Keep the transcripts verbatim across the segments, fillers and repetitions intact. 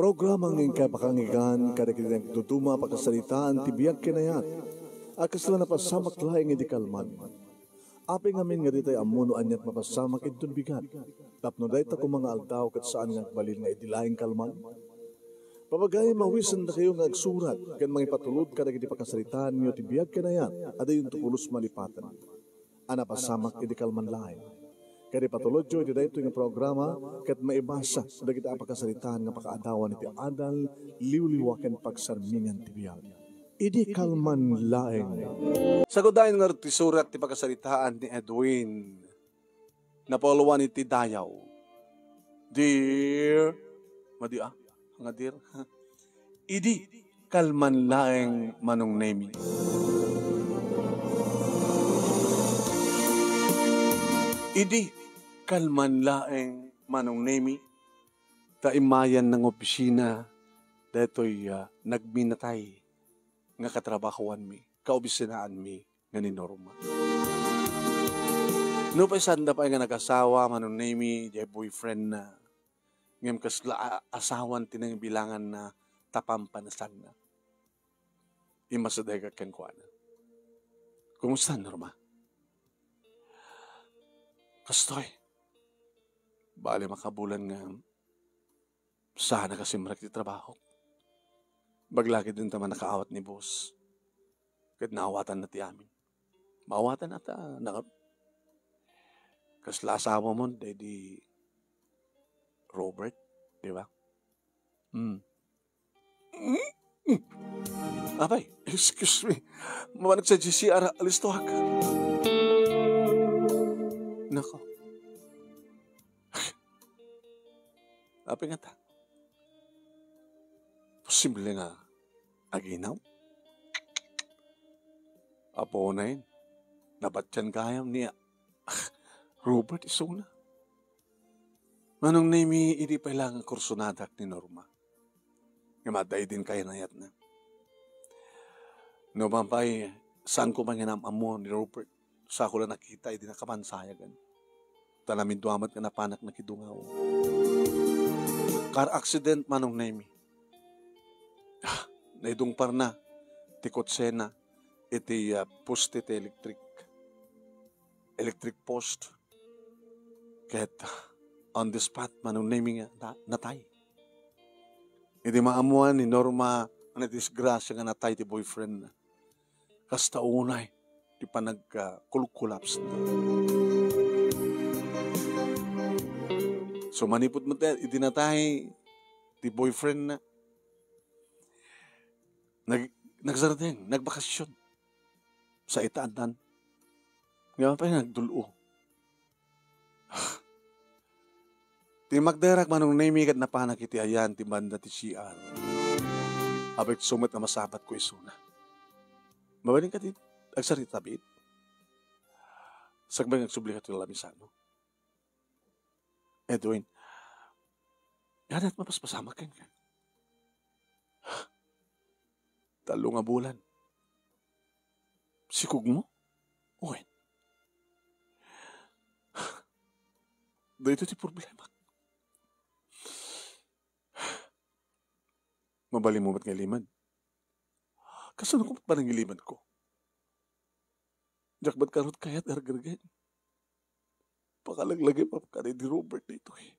Programa nga inkay pakangigan kadagiti nagduduma a pakasaritaan ti biag ken ayat a kasla napasamak laeng idi kalman. Apay ngamin nga ditay ammo no ania ti mapasamak inton bigat, tapno dayta koma nga aldaw ket saan nga agbalin nga idi laeng kalman? Papagayam, awisendakayo nga agsurat ken mangipatulod kadagiti pakasaritaanyo ti biag ken ayat a dayonto pulos malipaten a napasamak idi kalman laeng. Ket ipatulodyo iti daytoy nga programa ket maibasa dagiti a pakasaritaan nga pakaadawan iti adal, liwliwa ken pagsarmingan ti biag. Idi kalman laeng. Sagudayen ngarud ti surat ti pakasaritaan ni Edwin. Napauluan iti dayaw. Dear, madi a, nga dear. Idi kalman laeng, Manong Nemi. Idi kalman laeng, Manong Nemi, ta immayen nga opisina daytoy, ah, nagminatay nga katrabahoanmi, kaobisinaanmi nga ni Norma. Nupay sanda pay nga nagasawa, Manong Nemi, diay boyfriend na, ngem kasla a-, asawan ti nangbilangan na ta pampanasanna. Immasideg kenkuana. Kumusta, Norma? Kastoy. Bali, makabulan nga saan a kasimrek ti trabahok. Baglagidin ta mannakaawat ni boss. Ket naawatanna ti amin. Maawatanna ta, naka-, kasla asawamon, daydi Robert, di ba? Hmm. Apay, excuse me. Mabanak sa G C R, alistoak. Nako. Apay ngata? Posible nga aginaw? Apo na yun. Nabatian gayam ni Robert isuna. Manong Nemi, idi pay lang kursunadak ni Norma. Nga madaydi ti kainayatna. No mampay, saan ko man nga naam-ammo ni Robert. Saan ko la nakita idi nakapansayagan. Ta namindua met nga napanak nakidungaw. Car accident, Manong Nemi. Ah, naidungparna ti kotsena iti, ah, poste ti electric. Electric post. Ket on the spot, Manong Nemi nga na-, natay. Idi maammoan ni Norma nga nadisgrasya nga natay ti boyfriend na, kasta unay ti panagka-, kul-, collapse na. So, manipud met idi natay ti boyfriend na, nag-, nagsardeng, nagbakasyon. Sa ita addan. Nga pay nagdul-o. Ti magderak, Manong Nemi, ket napanak iti ayan ti banda ti C R. Apay isu met a masabat ko isuna. Mabalin ka ti agsarita, bit? Sakbay nga agsubli ka ti lamisano. Edwin, adat mapaspasamak kenka. Tallo nga bulan. Sikugmo? Wen. Daytoy ti problema. Mabalin mo met nga ilimed? Kasano ko met panangilimenko? Diak met ngarud kayat nga ragregen. Pakalaglagipem kadi ni Robert daytoy.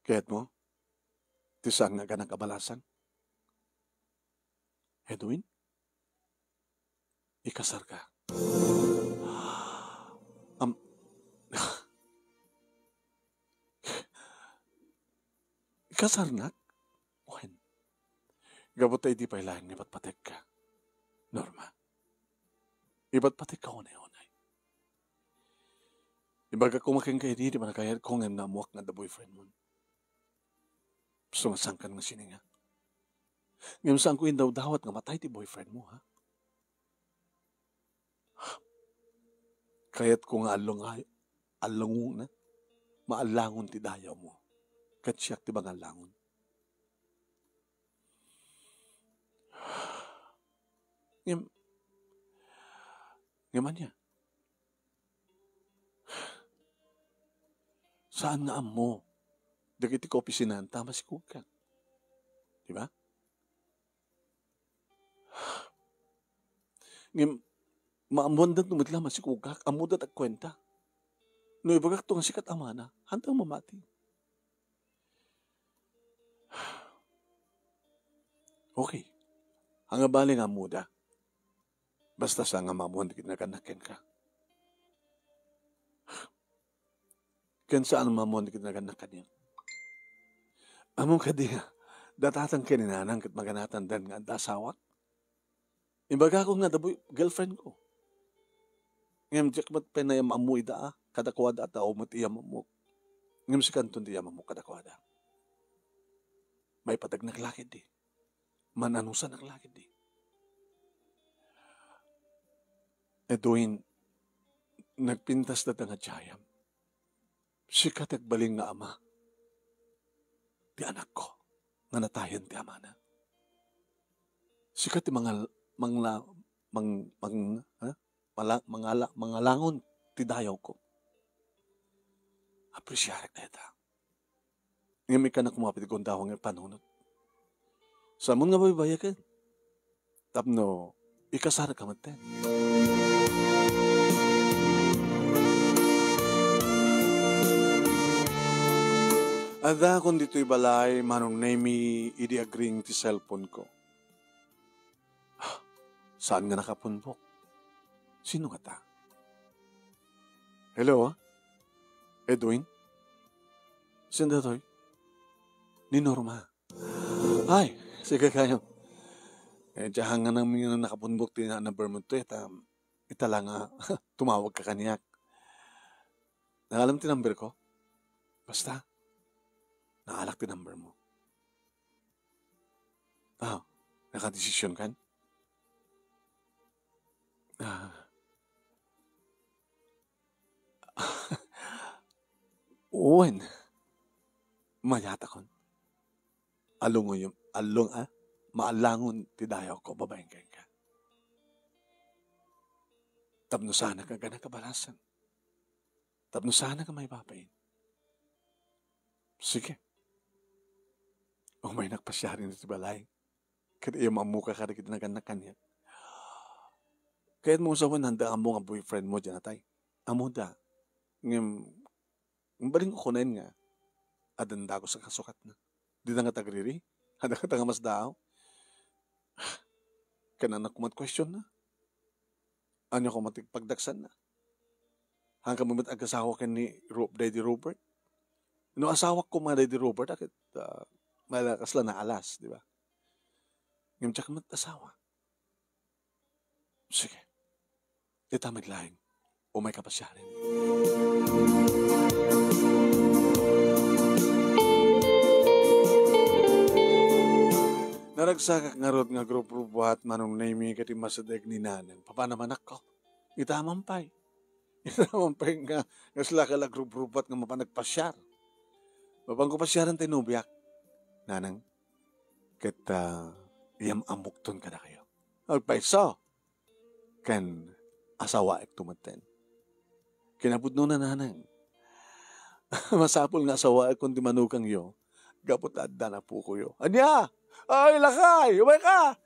Kayatmo ti saan nga agganak a balasan? Edwin, ikasarka. Am-, ikasarnak? Wen. Gapu ta idi pay laeng nga ipatpatekka, Norma. Ipatpatekka unay-unay. Ibagak koma kenka idi ti panagayatko ngem naammoak nga adda boyfriend mo. Gusto nga sangkan nga sininga. Ngem saanko indawdawat nga matay ti boyfriend mo, ha? Kayatko nga allong-, allongona, maallangon ti dayawmo. Ket siak ti mangallangon. Ngem, ngem ania? Saan nga ammo dagiti kaopisinanta a masikogkak. Di ba? Ngem, maammoanda no met la masikogkak, ammoda ti agkuenta. No ibagakto nga sika ti amana, haanto mamati. Okay. Ania bale nga ammoda? Basta saan nga maammoan dagiti nagannak kenka. Ken saan maammoan dagiti nagannak kaniak. Ammom kadi nga, datatan ken ni nanang ket maganatandan nga adda asawak? Imbagakon nga adda boy-, girlfriend ko. Ngem diak met pay naam-ammo ida, a, kadakuada, tao met iyam-ammok. Ngem sikanton ti iyam-ammok kadakuada. Maipadagnak la ketdi. Man-anusanak la ketdi. Edwin, nagpintas dayta nga tiayam. Sika ti agbalin nga ama ti anakko nga natayen ti amana. Sika ti mangal-, mangla-, mang-, mang-, ha? Mala-, mangala-, mangalangon ti dayawko. Apresiarek dayta. Ngem ikana koma pay ti gundawang nga panunot. Saanmon nga baybay-aken tapno ikasarka metten. Addaakon ditoy balay, Manong Nemy, idi agring ti cellphone ko. Saan nga nakapunbok? Sino ngata? Hello? Edwin? Sino daytoy? Ni Norma. Ay, sige kayo. Eh, diak nga nakapunbok ti number mo to, eh, ta, ita la nga tumawagka kaniak. Naalam ti number ko? Basta, naalak ti number mo. Ah, nakadesisyonkan? Ah. Wen, mayatakon. Alungoyom, alung-, ah, maalangon ti dayawko babaen kenka. Tapno saanak nga agana kabalasan. Tapno saanak nga maibabain. Sige. Umaynak pasiar iti balay. Ket iyam-ammoka kadagiti nagannak kaniak. Kayatmo sawen, haanda ammo nga boyfriend mo diay natay. Ammoda. Ngem, imbalin ko kunen nga, addan dagus a kasukatna. Dida nga tagriri? Adda nga taga Masdaaw? Ken anak ko met question na. Ania koma ti pagdagsanna? Haan kami met agasawa ken ni Ro-, Daddy Robert? No asawak koma Daddy Robert, a ket, ah, mala-, kasla naalas, di ba? Ngem diak met asawa. Sige. Ita met laeng. Umayka pasiaren. Naragsakak ngarud nga agrubrubuat, Manong Nemy, ket immasideg ni Nanang. Papanam, anakko? Ita man pay. Ita man pay nga, nga sila ka la agrubrubuat nga mapan agpasiar. Mapanko pasiaren ti nobiak. Nanang, ket, ah, iyam-ammokton kadakayo. Agpayso. Ken asawaekto metten. Kinapudnona, Nanang, masapul nga asawaekkon ti manugangyo gapu ta addan apokoyo. Ania? Ay, lakay! Umayka!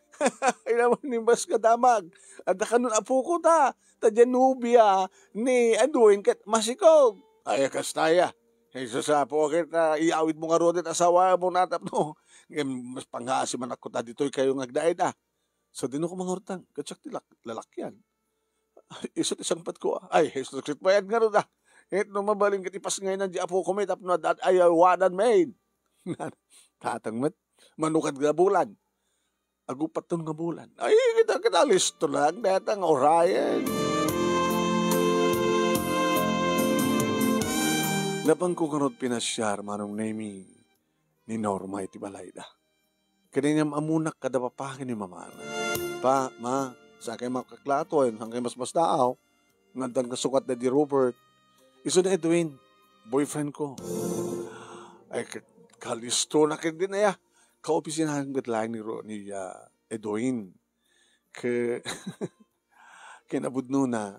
Ay, naman ni Bas nga damag. Adda kanon apoko ta. Ta diay nobia ni Edwin ket masikog. Ay, kasta aya. Ay, sus, apo, ket, ah, iyawidmo ngaruden ti asawaem tapno. Ngem, mas pangngaasim man ako ta ditoy kayo nga agdaed, ah. Sadino ko mangurtang, ket siak ti lak-, lalakyan. Isu ti sangpetko, ah. Ay, Jesus Cristo, bayad ngarud, ah. Ket no mabalin ket ipasngaynan diay apokon met tapno ad-, ad-, ay, awanan met. Tatang met, mano kad nga bulan? Agupatton nga bulan. Ay, kita, kita, listo lang, dayta nga urayen. Napanko ngarud pinasiar, Manong Nemy, ni Norma iti balayda. Ket inyam-ammonak kada papa ken ni mamana. Pa, ma, saan kay makaklato, hankay Masdaaw, nga addan kasukat Daddy Robert. Isu ni Edwin, boyfriend ko. Ay, ka-, kalisto na ket din aya. Kaopisinahan ket laeng ni Ro-, ni, ah, Edwin. Ke-, kinapudnona,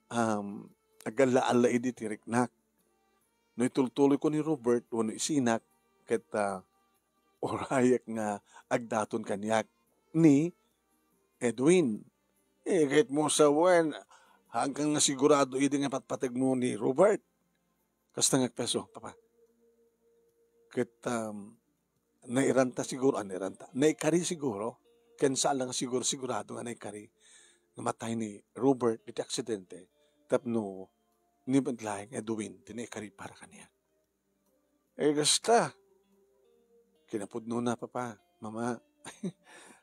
um, agalla-alla idi ti riknak. no itultuloyko ni Robert wenno isinak, ket, ah, urayek nga agdaton kaniak ni Edwin. Eh, ket mo sa wen, hangkan nga sigurado idi nga patpategmo ni Robert. Kasta nga agpeso, Papa. Ket, um, nairanta siguro, ah, nairanta. Naikari siguro, ken saan lang siguro sigurado nga naikari nga matay ni Robert iti aksidente tapno ni met laeng Edwin ti naikari para kaniak. Eh, kasta. Kinapudnona, Papa, Mama.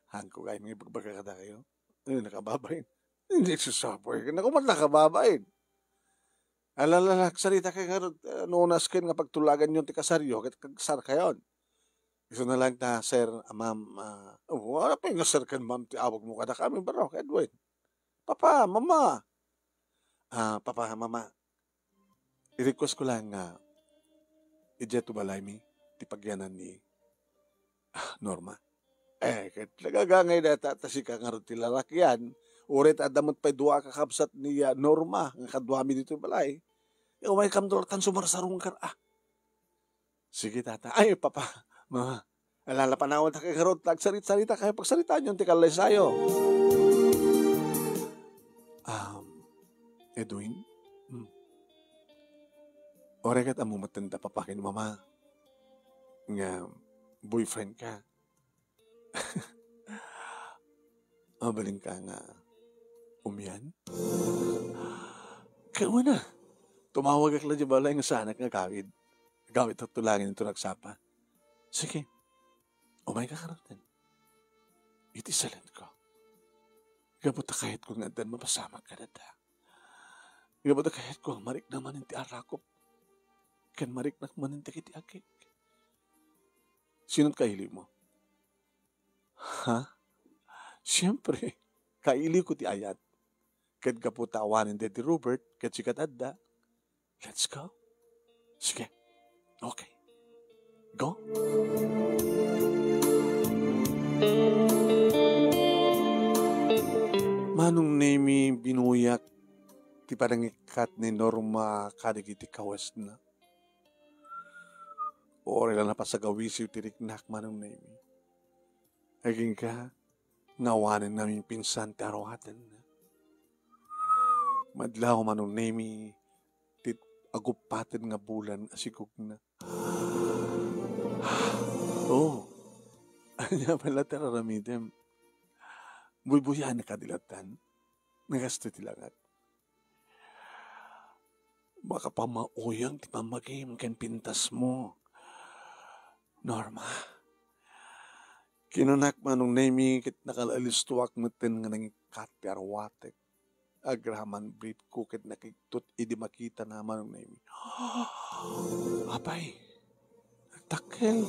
Haanko gayam nga ibagbaga kadakayo. Eh, nakababain. Hindi sasapoy. Naku, man nakababain. Alala, agsarita kay ngarud, ah, no nasken nga pagtulaganyon ti kasaryo, ket kagsar kayon. Isu na lang ta, sir, ah, ma'am, ah, oh, ano pa yung sir ken ma'am ti awag mo kada kami, bro, Edwin? Papa, mama. Ah, papa, mama. I-request ko lang nga, idiay to balay mi, ti pagyanan ni, ah, Norma. Eh, ket nagagangay dayta, ta sika ngarud ti lalakian, uray ta adda met pay dua a kakabsat ni, ah, Norma, nga kaduami ditoy balay. Eh, umaykam dua tan sumarsarungkar, ah. Sige, tata. Ay, papa, mama, alala panawan ta kay ngarud, ta agsarit-sarita kayo, pagsaritaanyon ti kallaysayo. Um, Edwin? Hmm. Uray ket ammo met ta papa ken mama nga boyfriend ka. Mabalin ka nga umian? Kauna, tumawagak la di balay nga saanak nga agawid. Agawid, tultulagen inton agsapa. Sige, umayka ngaruden. Iti salenko. Gapu ta kayatko nga addan mapasamak kadata. Gapu ta kayatko nga marikna manen ti arakop. Ken mariknak manen dagiti agik. Sino't kaili mo? Ha? Siempre, kailiwko ti ayat. Ket gapu ta awanen daydi Robert, ket sika ti adda. Let's go. Sige. Okay. Go. Manong Nemi, binuyak ti panangikkat ni Norma kadagiti kawesna. Uray la napasagawisiw ti riknak, Manong Nemi. Agingga nga awanen namipinsan ti aruatenna. Madlaw, Manong Nemi, ti aguppaten nga bulan a sigugna. Oh, ania pala ti aramidem? Buybuyanak a di lattan? Nagasto ti langat. Makapamauyong ti pammagim ken pintasmo, Norma. Kinunak, Manong Nemi, ket nakalaalistoak metten nga nangikkat ti aruatek. Agraman briefko ket nakigtot idi makitana, Manong Nemi. Apay, nagdakkel.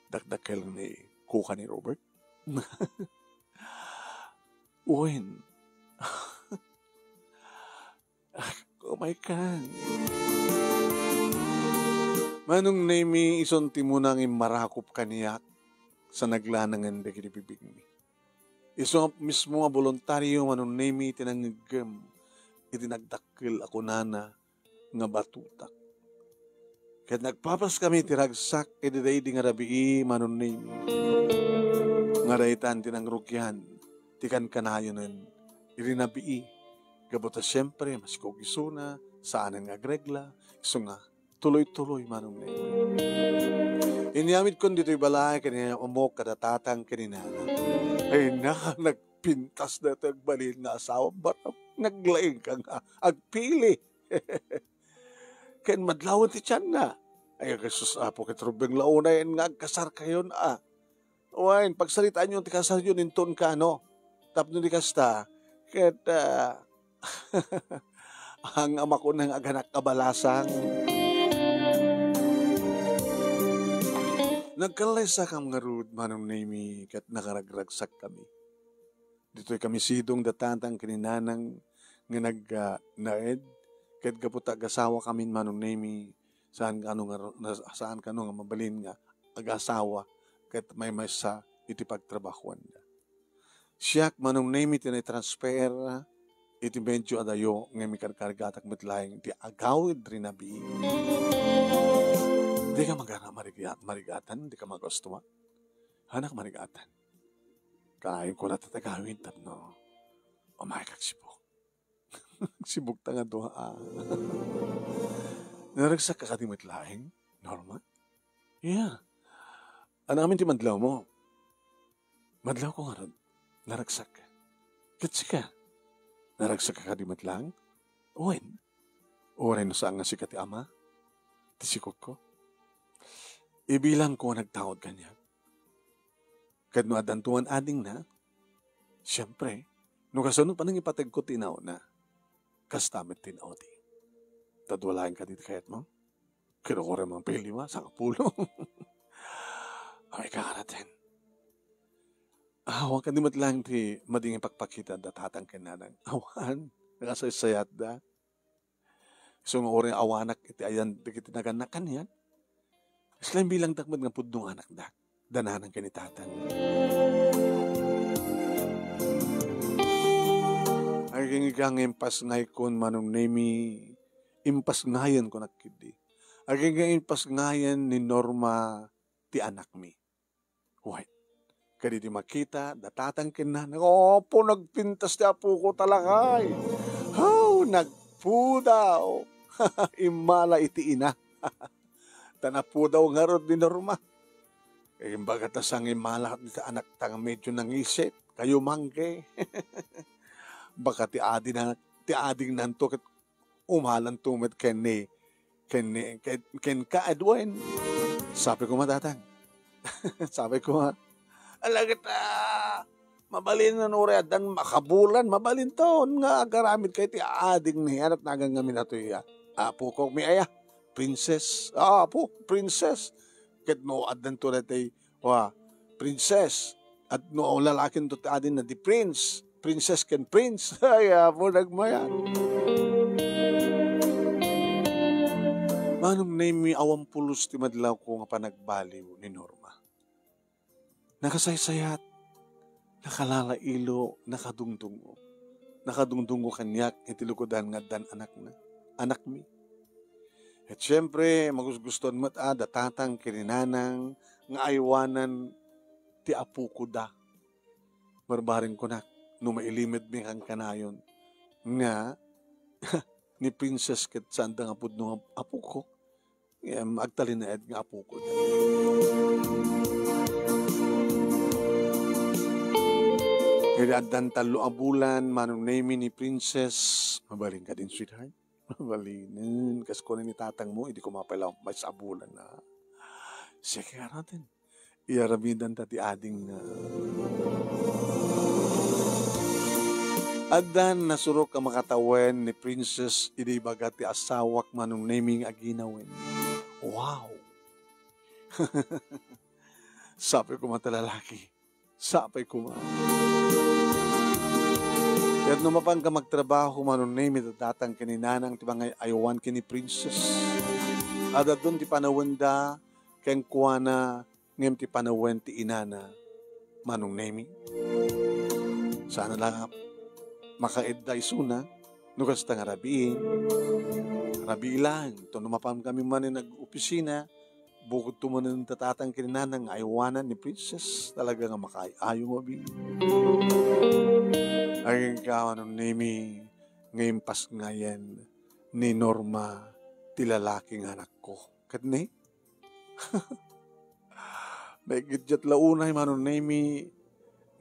Dakdakkel ni kuka ni Robert? Wen. Kumaykan. Manong Nemi, isun ti muna nga immarakop kaniak sa naglanangen dagiti bibigmi. Isu mismo nga boluntario, Manong Nemi, ti nangngeggem iti nagdakkel a kunana nga batutak. Ket nagpapaskami iti ragsak iti daydi nga rabii, Manong Nemi. Nga daytan ti nangrugian ti kankanayonen iti nabii, gapu ta siempre, masikog isuna, saanen nga agregla, isu nga tuloy-tuloy, Manong Nemi. Inyamitkon ditoy balay, ken inyamok kada tatang ken inana. Ay na, nagpintas daytoy agbalin nga asawa, barok, naglaing ka nga agpili. Ken madlawen ti tianna. Ay, Jesus, Apo, ket rumbeng la unay nga agkasar kayon, a. Wen, pagsaritaanyo ti kasaryo inton kano. Tapno di kasta, ket, ah, ang amakon nga aganak a balasang. Nagkallaysakam ngarud, Manong Nemi, ket nakaragragsakkami. Ditoy kami sidong da tatang ken ni nanang nga nag-, ah, naed, ket gapu ta agasawakamin, Manong Nemi, saan kano nga ro-, na-, saan kano nga mabalin nga agasawa ket maymaysa iti pagtrabahoanda. Siak, Manong Nemi, ti naitransfer iti medyo adayo nga mikarkargatak met laeng ti agawid rinabi. Dika magana mariga-, marigatan, dika magustumak. Anak marigatan. Kanayon ko na tatagawin tapno umaykak sibuk. Sibuk ta nga dua, ah. Naragsak ka kadi met laeng, Norma? Yeah. Ano amin ti madlaw mo? Madlaw ko ngarud. Naragsak ka. Ket sika? Naragsak ka kadi met laeng? Wen. Uray no saan nga sika ti ama? Ti sikokko? Ibilang ko nga nagtaud kaniak. Ket no addanto man adingna, siempre, no kasano panangipategko ti inaona, kasta met ti inaudi. Tadua laeng kadi ti kayatmo? Kinukurem ang pili, ma, sangapulo. Ay, karaten. Awan kadi met laeng ti madi nga ipakpakita da tatang ken nanang. Awan. Nakasaysayat da. Isu nga uray awanak iti ayan dagiti nagannak kaniak. Kasla imbilangdak met nga pudno nga anakda. Da nanang ken ni tatang. Agingga nga impasngaykon, Manong Nemi, impasngayen ko nakidi. Agingga impasngayen ni Norma ti anakmi. Wen, kadi di makita, da tatang ken nanang, "Apo, nagpintas ti apoko talakay. Haw, nagpudaw." Immala iti ina. Ta napudaw ngarud ni Norma. Imbaga ta sangimmala iti anakta nga medyo nangisit, kayo mangge. Baka ti adi na, ti adingnanto ket umalanto met ken ni, ken ni, ken, ken ka, Edwin. Sabi ko, "Ma, tatang." Sabi ko, "Ma, alagit, ah, mabalin no uray addan makabulan, mabalin ton nga agaramid kay ti ading ni anak nagan ngamin atoy, ah, apo ko, mi aya, princess." Ah, apo, princess. Ket no addan to daytoy, wa, princess. At no lalakin to ti adin na di prince, princess ken prince. Ay, apo, nagmayat. Manong Nemi, awan pulos ti madlaw ko nga panagbaliw ni Norma. Nakasaysayat, nakalalailo, nakadungdungo. Nakadungdungo kaniak iti lukodan nga addan anakna, anakmi. Et siempre, magusgustuan met a da tatang ken ni nanang nga aywanan ti apoko da. Barbareng kunak, no mailimedmi kankanayon nga ni princess ket saanda nga pudno nga apoko, em, agtalinaed nga apoko. Idi addan tallo a bulan, Manong Nemi, ni princess, mabalin kadin, sweetheart? Mabalinen, kas kuna ni tatang mo, idi kumapay lang, maysa a bulan na. Sige, araten. Iaramidan ta ti ading na. Addan nasurok a makatawen ni princess idi ibaga ti asawak, Manong Nemi, nga aginawen. Wow! Sapay koma ta lalaki. Sapay koma. Ket no mapanka magtrabaho, Manong Nemi, da tatang ken ni nanang ti mangay-aywan ken ni princess. Adadon ti panawenda kenkuana ngem ti panawen ti inana, Manong Nemi. Sana la makaedda isuna no kasta nga rabiin. Rabii laeng, to no mapan kami manen ag-opisina, bukod to manen ta tatang ken ni nanang nga aywanan ni princess, talaga nga makaay-ayo nga abi. Agingga, Manong Nemi, nga impasngayen ni Norma ti lalaki nga anakko. Ket ni, Maigiddiat la unay, Manong Nemi,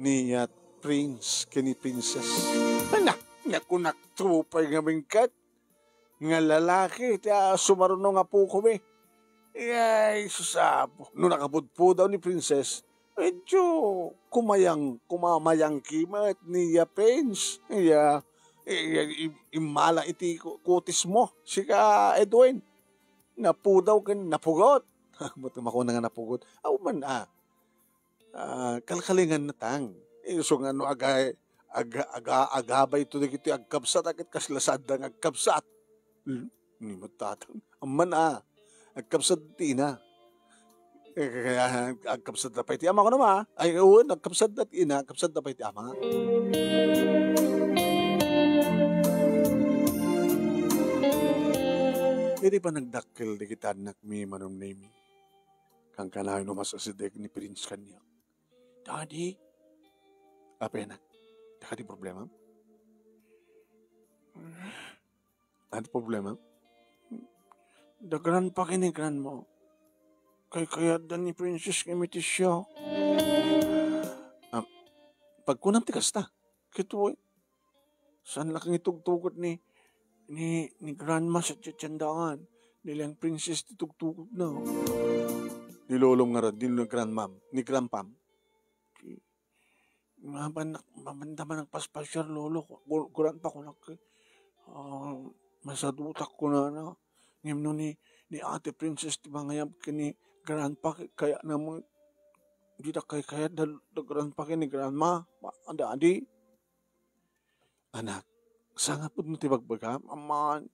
ni, ah, prince ken ni princess. Ala, nakunak to pay ngamin ket nga lalaki ti, ah, sumaruno nga apokomi. Ay, sus, apo. No nakapudpudaw ni princess, medyo kumayang, kumamayangki met ni, ah, prince. Iya, iya, im-, immala iti ku-, kutis mo. Sika, Edwin. Napudaw ken napugot. Ba't makuna nga napugot? Aw man, ah. Ah, kalkalingan na tang. Isu nga no aga-, aga-, aga-, agabay to dagiti agkabsat, a ket kasla saanda nga agkabsat. Hmm, ni met tatang. Amman, ah. Agkabsat ti ina. Eh, kaya agkabsat da pay ti ama ko naman, ah. Ay, oo, agkabsat da ti ina, agkabsat da pay ti ama. Idi panagdakkel dagiti annakmi, Manong Nemi, kankanayon no masasideg ni Prince kaniak. Daddy? Apay, anak, daka ti problema? Ano ti problema? Da grandpa ken ni grandma. Kaykayatda ni Princess ken ni Tisha. Ah, pagkunam ti kasta. Ket wen, saan la kang itugtugot ni, ni, ni grandma sa tiendaan. Ni Leng Princess ti tugtugotna. Ni lolom ngarud, ni grandmam, ni grandpam. Mapan-, mapanda man nagpaspasiar, lolo, ku-, grandpa, kunak, ah, masadutak kunana. Ngem no ni, ni Ate Princess ti mangayab ken ni grandpa, kayatna met, dida kaykayat da, da grandpa ken ni grandma, ma-, daddy. Anak, saan nga pudno ti bagbagam? Amman,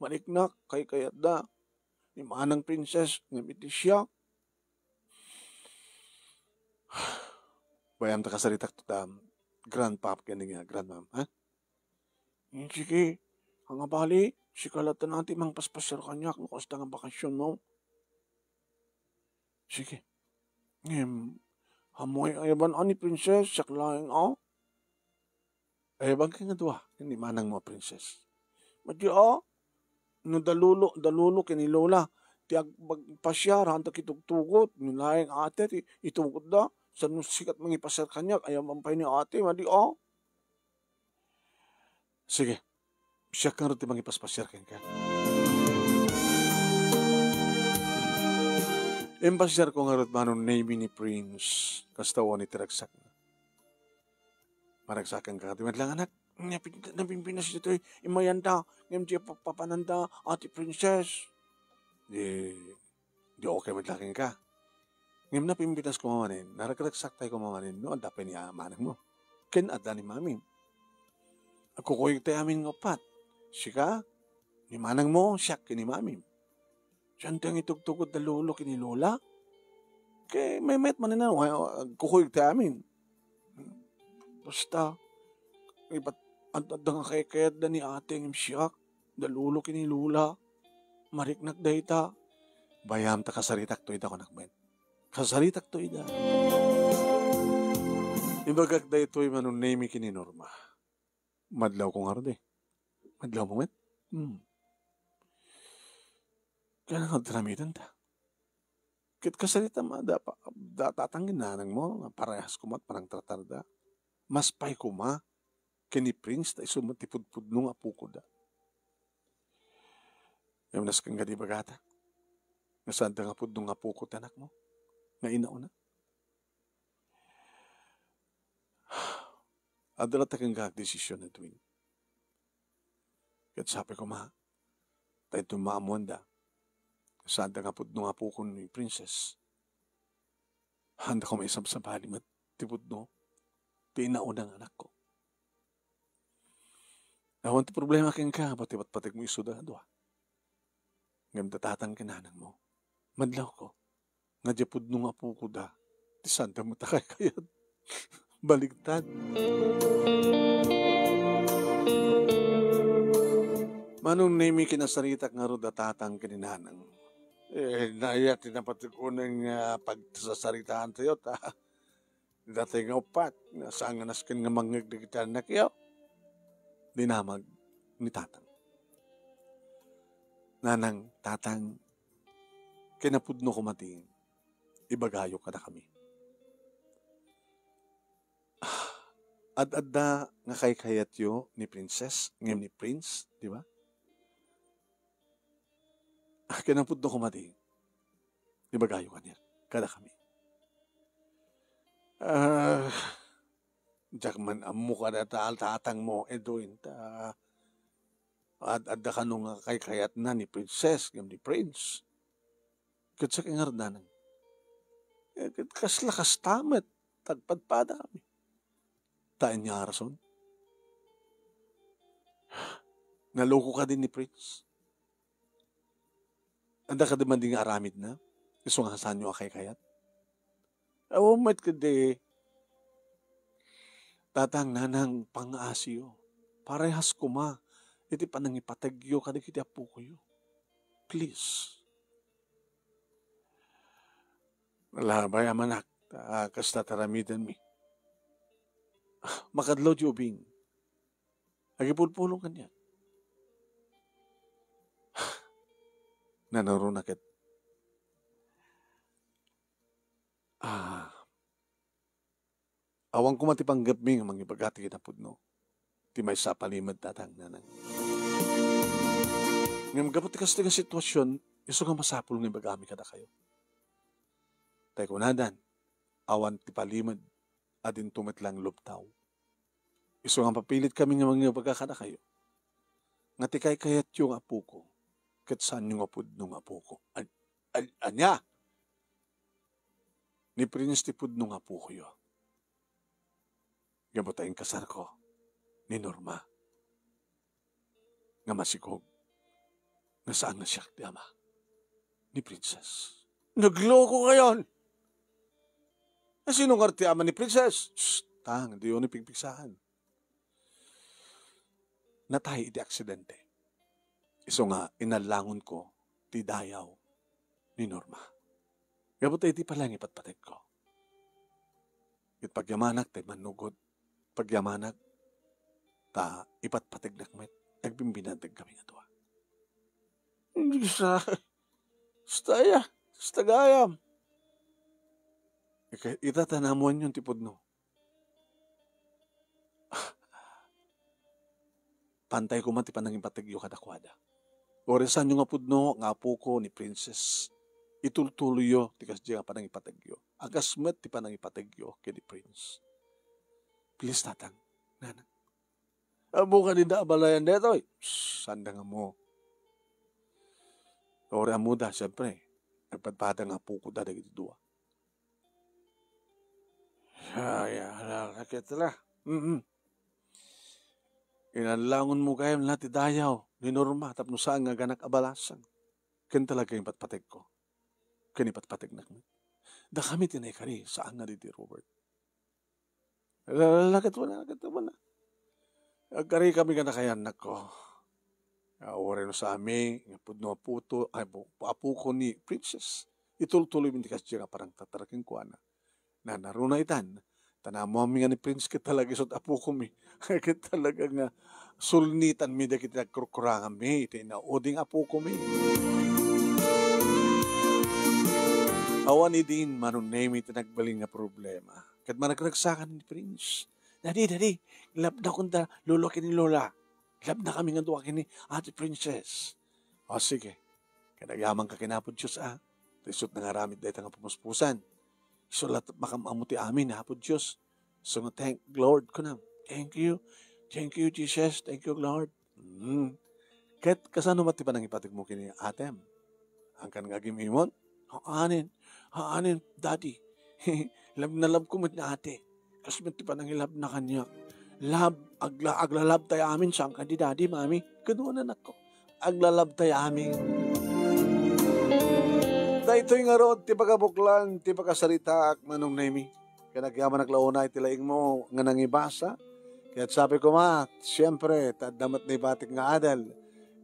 mariknak, kaykayatda ni Manang Princess ngem iti siak. Bayam ta kasaritak to da grandpa ken ni grandmam, ha? Hmm, sige. Ania bali, sika latta ti mangpaspasiar kaniak no kasta nga bakasionmo. Sige. Ngem, ammoy, ayaban a ni Princess, siak laeng a. Ayabanka nga dua ken ni manangmo a Princess. Madi a, no da lolo, da lolo ken ni lola ti ag-, agpasiar, haandak itugtugot, no laeng ate ti itugotda, saan no sika ti mangipasiar kaniak, ayaban pay ni ate, madi a. Sige, siak ngarud ti mangipaspasiar kenka. Impasiarko ngarud, Manong Nemi, ni Prince, kasta wen ti ragsakna. Maragsakanka kadi met laeng, anak? Napin-, napimpinas ditoy imayanda, ngem di pa-, papananda, Ate Princess. Di, di okay met laeng kenka. Ngem napimpinas koma manen, naragsaktay koma manen, no adda pay ni manangmo. Ken adda ni mamim. Agkukuyogtayo amin nga uppat. Sika, ni manangmo, siak, ken ni mamim. Saan ti mangitugtugot da lolo ken ni lola? Ket maymayat manen a, wa-, agkukuyogtayo amin. Basta, ibat-, ad-, adda nga kaykayatda ni ate ngem siak, da lolo ken ni lola. Mariknak dayta. Bayam ta kasaritakto ida, kunak met. Kasaritakto ida. Ibagak daytoy, Manong Nemi, ken ni Norma. Madlawko ngarud, eh. Madlawmo met? Hmm. Kailangan aramidenta. Ket kasaritam a da pa-, da tatang ken nanangmo, nga parehas koma ti panangtratarda. Mas pay koma ken ni Prince ta isu met ti pudpudno nga apokoda. Ngem nasken nga di bagata, nga saanda nga pudno nga apoko ti anakmo, nga inauna. Adda latta kenka nga desisyon, Edwin. Ket sapay koma, ta inton maammoanda, saanda nga pudno nga apokon ni Princess, haanda koma isabsabali met ti pudno ti inauna nga anakko. Awan ti problema kenka, pati patpategmo isuda a dua. Ngem da tatang ken nanangmo, madlawko nga diay pudno nga apokoda ti saanda met a kaykayat. Baligtad. Manong Nemi, kinasaritak ngarud da tatang ken ni nanang. Eh, ania ti napateg unay nga pagsasaritaantayo, ta datoy nga uppat, nga saan nga nasken nga mangngeg dagiti annakyo. Dinamag ni tatang. Nanang, tatang, kinapudno koma ti ibagayo kadakami. Ad-adda nga kaykayatyo ni Princess ngem ni Prince, di ba? Ah, kinapudno koma ti ibagayo kaniak, kadakami. Ah, diak man ammo kada ta-, tatangmo, Edwin, ta ad-, adda kano nga kaykayatna ni Princess ngem ni Prince. Ket siak ngarud, nanang, eh, ket kasla kasta met, agpadpadakami. Ta ania a rason? Naloko kadi ni Prince? Adda kadi man di nga aramidna? Isu nga saanyo a kaykayat? Awan met kadi. Tatang, nanang, pangngaasiyo. Parehas koma. iti panangipategyo kadagiti appokoyo. Please. Labay, amanak, ta kasta ti aramidenmi. Makadlaw ti ubing. Agipulpulong kaniak. Nanaruna ket, ah, awan koma ti panggepmi nga mangibaga ti kinapudno. Ti maysa a palimed, tatang, nanang. Ngem gapu ti kastoy nga sitwasion, isu nga masapul nga ibagami kadakayo. Tay kunadan, awan ti palimed a dinto met laeng lubtaw. Isu nga mapapilitkami nga mangibaga kadakayo, nga ti kaykayatyo nga apoko, ket saanyo nga pudno nga apoko. An-, an-, ania? Ni Prince ti pudno nga apokoyo. Gapu ta inkasarko ni Norma nga masikog nga saan nga siak ti ama ni Princess. Nagloko kayon! Sino nga ti ama ni Princess? Shh! Tang, diyo ni pigpigsaan. Natay iti aksidente. Isu nga inallangonko ti dayaw ni Norma. Gapu ta idi pay laeng ipatpategko. Ket pagyamanak tay mannugod. Pagyamanak ta ipatpategnak met. Agbimbinateg kami nga dua. Hindi sa, basta ya, basta gayam. Ika-, ita ta naammoanyon ti pudno. Pantay koma ti panangipategyo kadakuada. Uray saanyo nga pudno nga apoko ni Princess, itultuloyyo ti kasdiay nga panangipategyo. A kas met ti panangipategyo ken ni Prince. Please, tatang, nanang. Ammo kadi da abalayan detoy? Psst, saan da nga ammo? Uray ammoda, siempre, nagpadpada nga apokoda dagiti dua. Ay, ala, sakit la. Mm-mm. Inallangonmo gayam la ti dayaw ni Norma tapno saan nga agganak a balasang. Ken talaga ipatpategko. Ken ipatpategnak met. Dakami ti naikari, saan nga didi Robert. Ala, ala, ket wala, ket wala. Agkari kami kadakay, annakko. A, uray no saanmi nga pudno apoto, ay, apo-, apoko ni Princess. Itultuloymi ti kasdiay nga parangtatara kenkuana. Nanaruna itan, ta naammoanmi nga ni Prince ket talaga isu't apokomi. Ket talaga nga sulnitanmi dagiti nagkurkuranganmi iti inauding apokomi. Awan idin, Manong Nemy, ti nagbalin nga problema. Ket managragsakan ni Prince. Daddy, daddy, labnakon da lolo ken ni lola. Labnakami nga dua ken ni Ate Princess. O, sige. Ket agyamanka ken Apo Dios, a. Ta isu't nangaramid dayta nga pamuspusan. Isu latta makam-ammo ti amin, Apo Dios. So nga, "Thank Lord," kunam. "Thank you. Thank you, Jesus. Thank you, Lord." Mm. Ket kasano met ti panangipategmo ken ni atem? Angkan nga agim-imon? Haanen. Haanen, Daddy. Love na love ko met ni ate. Kas met ti panangilabna kaniak. Love, agla-, aglalabtay amin, saan kadi, Daddy, Mami? Kunana, nakko. Aglalabtay amin. Daytoy ngarud ti pakabuklan ti pakasaritaak, Manong Nemy. Ken agyamanak la unay ti laingmo nga nangibasa. Ket sapay koma, siempre, ta adda met naibatik nga adal.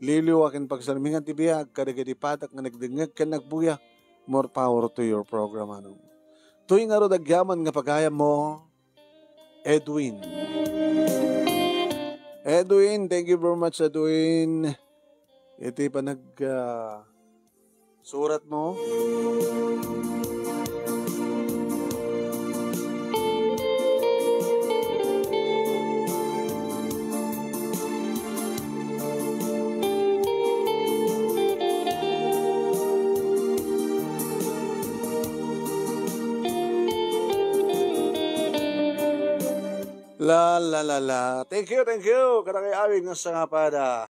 Liwliwa ken pagsarmingan ti biag kadagiti patak nga nagdengngeg ken nagbuya. More power to your program, Manong. Toy ngarud agyaman nga pagayammo, Edwin. Edwin, thank you very much, Edwin. Iti panag, ah, surat mo. La, la, la, la. Thank you, thank you. Kadagiti amin nga sangapada.